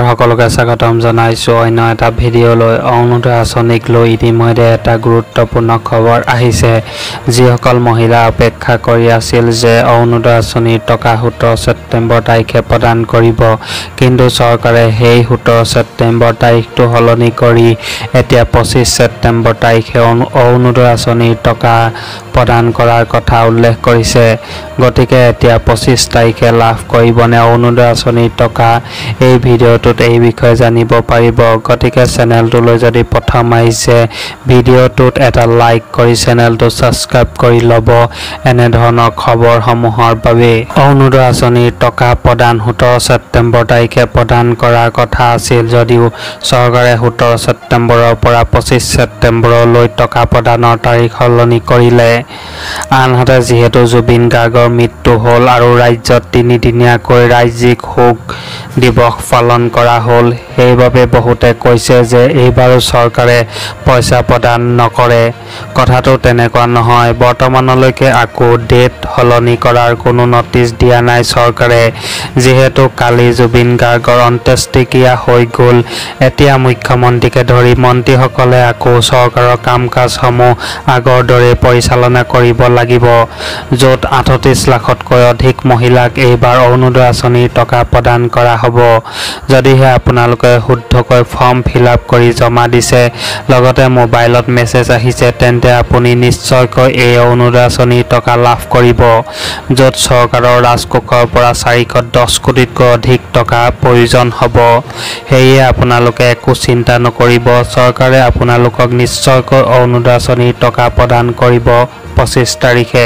সকলোকে স্বাগতম জনাইছো অন্য এটা ভিডিঅ'লৈ। অৰুণোদয় আঁচনিক লৈ ইতিমধ্যে এটা গুৰুত্বপূৰ্ণ খবৰ আহিছে। যিসকল মহিলা অপেক্ষা কৰি আছিল যে অৰুণোদয় আঁচনিৰ টকা 17 ছেপ্টেম্বৰ তাৰিখে প্ৰদান কৰিব, কিন্তু চৰকাৰে সেই 17 ছেপ্টেম্বৰ তাৰিখটো সলনি কৰি এতিয়া 25 ছেপ্টেম্বৰ তাৰিখে অৰুণোদয় আঁচনিৰ টকা প্ৰদান কৰাৰ কথা উল্লেখ কৰিছে। গতিকে এতিয়া 25 তাৰিখে লাভ কৰিবনে অৰুণোদয় আঁচনিৰ টকা, এই ভিডিঅ'টোত এই বিষয়ে জানিব পাৰিব। গতিকে চেনেলটোলৈ যদি প্ৰথম আহিছে, ভিডিঅ'টোত এটা লাইক কৰি চেনেলটো ছাবস্ক্ৰাইব কৰি ল'ব এনেধৰণৰ খবৰসমূহৰ বাবে। অৰুণোদয় আঁচনিৰ টকা প্ৰদান 17 ছেপ্টেম্বৰ তাৰিখে প্ৰদান কৰাৰ কথা আছিল যদিও চৰকাৰে 17 ছেপ্টেম্বৰৰ পৰা 25 ছেপ্টেম্বৰলৈ টকা প্ৰদানৰ তাৰিখ সলনি কৰিলে। আনহাতে যিহেতু জুবিন গাৰ্গৰ মৃত্যু হ'ল আৰু ৰাজ্যত তিনিদিনীয়াকৈ ৰাজ্যিক শোক দিৱস পালন কৰা হ'ল, সেইবাবে বহুতে কৈছে যে এইবাৰো চৰকাৰে পইচা প্ৰদান নকৰে। কথাটো তেনেকুৱা নহয়। বৰ্তমানলৈকে আকৌ ডেট সলনি কৰাৰ কোনো নটিচ দিয়া নাই চৰকাৰে। যিহেতু কালি জুবিন গাৰ্গৰ অন্ত্যেষ্টিক্ৰিয়া হৈ গ'ল, এতিয়া মুখ্যমন্ত্ৰীকে ধৰি মন্ত্ৰীসকলে আকৌ চৰকাৰৰ কাম-কাজসমূহ আগৰ দৰেই পৰিচালনা কৰিব লাগিব, য'ত 38 লাখতকৈ অধিক মহিলাক এইবাৰ অৰুণোদয় আঁচনিৰ টকা প্ৰদান কৰা হ'ব। যদিহে আপোনালোকে শুদ্ধকৈ ফৰ্ম ফিল আপ কৰি জমা দিছে, লগতে মোবাইলত মেছেজ আহিছে, তেন্তে আপুনি নিশ্চয়কৈ এই অৰুণোদয় আঁচনিৰ টকা লাভ কৰিব, য'ত চৰকাৰৰ ৰাজকোষৰ পৰা 410 কোটিতকৈ অধিক টকা প্ৰয়োজন হ'ব। সেয়ে আপোনালোকে একো চিন্তা নকৰিব, চৰকাৰে আপোনালোকক নিশ্চয়কৈ অৰুণোদয় আঁচনিৰ টকা প্ৰদান কৰিব 25 তাৰিখে।